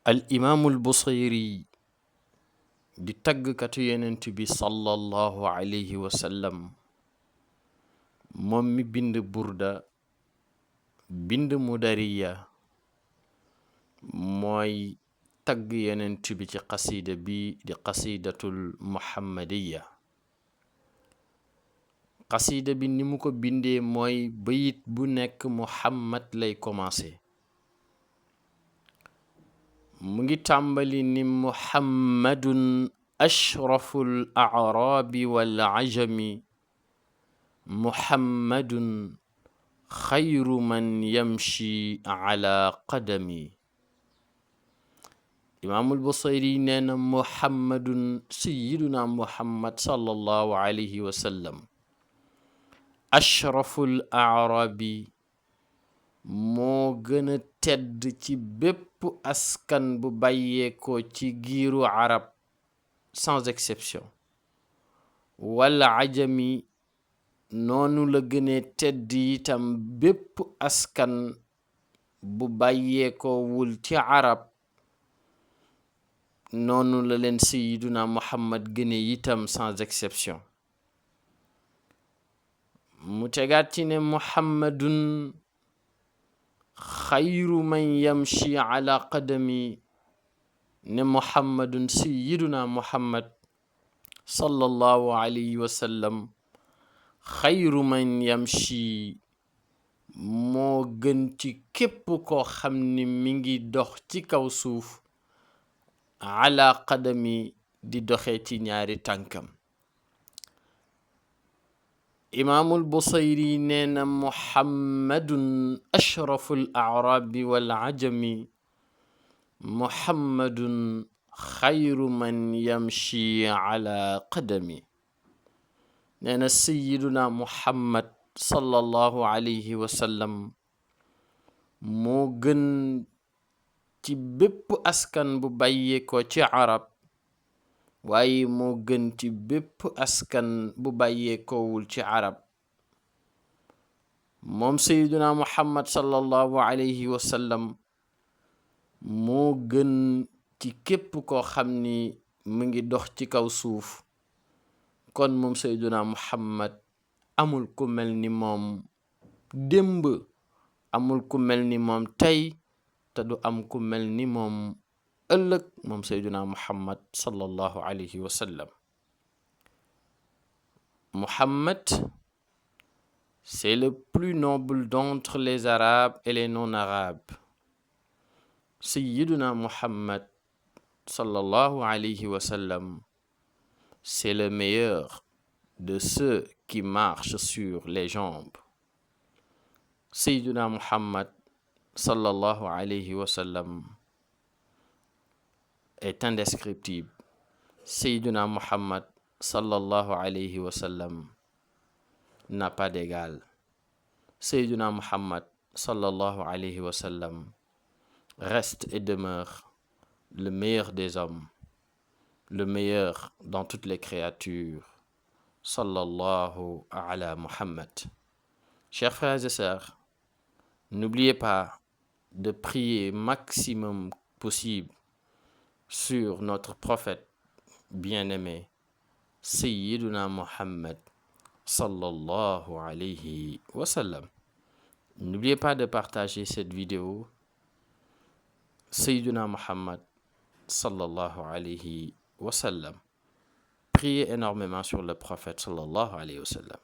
al imaamul Busayri di taggkatu yenent bi sallallahu alayhi wa sallam moom mi bind burda bind mudariya mooy tagg yenent bi ci qasida bi di qasidatul muhammadiya. qasida bi ni mu ko bindee mooy bayit bu nekk muhammad lay commencé. mu ngi tàmbali ni muhammadun ashraful a'rabi wal ajami, muhammadun xayru man yamshi ala qadami. imaamul Busayri nee na muhammadun sayyiduna muhammad sallallahu alayhi wa sallam ashraful a'rabi moo gën a tedd ci bépp askan bu bàyyeekoo ci giiru arab sans exception, wala ajami noonu la gënee tedd itam bépp askan bu bàyyeekoo wul ci arab, noonu la leen sayyiduna muhammad gënee itam sans exception. mu tegaat ci ne muhammadun xayru man yamshi ala qadami, ne muhammadun sayyiduna muhammad sallallahu alayhi wa sallam xayru man yamshi moo gën ci képp koo xam ni mi ngi dox ci kaw suuf ala qadami di doxee ci ñaari tànkam. imaamul Busayri nee na muhammadun ashraful a'rabi wal ajami, muhammadun xayru man yamshi ala qadami. nee na sayyiduna muhammad sallallahu alayhi wa sallam moo gën ci bépp askan bu bàyyeekoo ci arab, waaye moo gën ci bépp askan bu bàyyeekoowul ci arab. moom sayyiduna muhammad sallallahu alayhi wa sallam moo gën ci képp koo xam ni mu ngi dox ci kaw suuf. kon moom sayyiduna muhammad amul ku mel ni moom démb, amul ku mel ni moom tey, te du am ku mel ni moom ëllëg, moom sayyiduna muhammad sallallahu alayhi wa sallam. Muhammad, c'est le plus noble d'entre les arabes et les non-arabes. sayyiduna muhammad sallallahu alayhi wa sallam, c'est le meilleur de ceux qui marchent sur les jambes. sayyiduna muhammad sallallahu alayhi wa sallam est indescriptible. sayyiduna muhammad sallallahu alayhi wa sallam n'a pas d'égal. sayyiduna muhammad sallallahu alayhi wa sallam reste et demeure le meilleur des hommes, le meilleur dans toutes les créatures. Sallallahu ala Muhammad. Chers frères et sœurs, n'oubliez pas de prier maximum possible sur notre prophète bien-aimé, Sayyiduna Muhammad sallallahu alayhi wa sallam. N'oubliez pas de partager cette vidéo. Sayyiduna Muhammad sallallahu alayhi wa sallam. Priez énormément sur le prophète sallallahu alayhi wa sallam.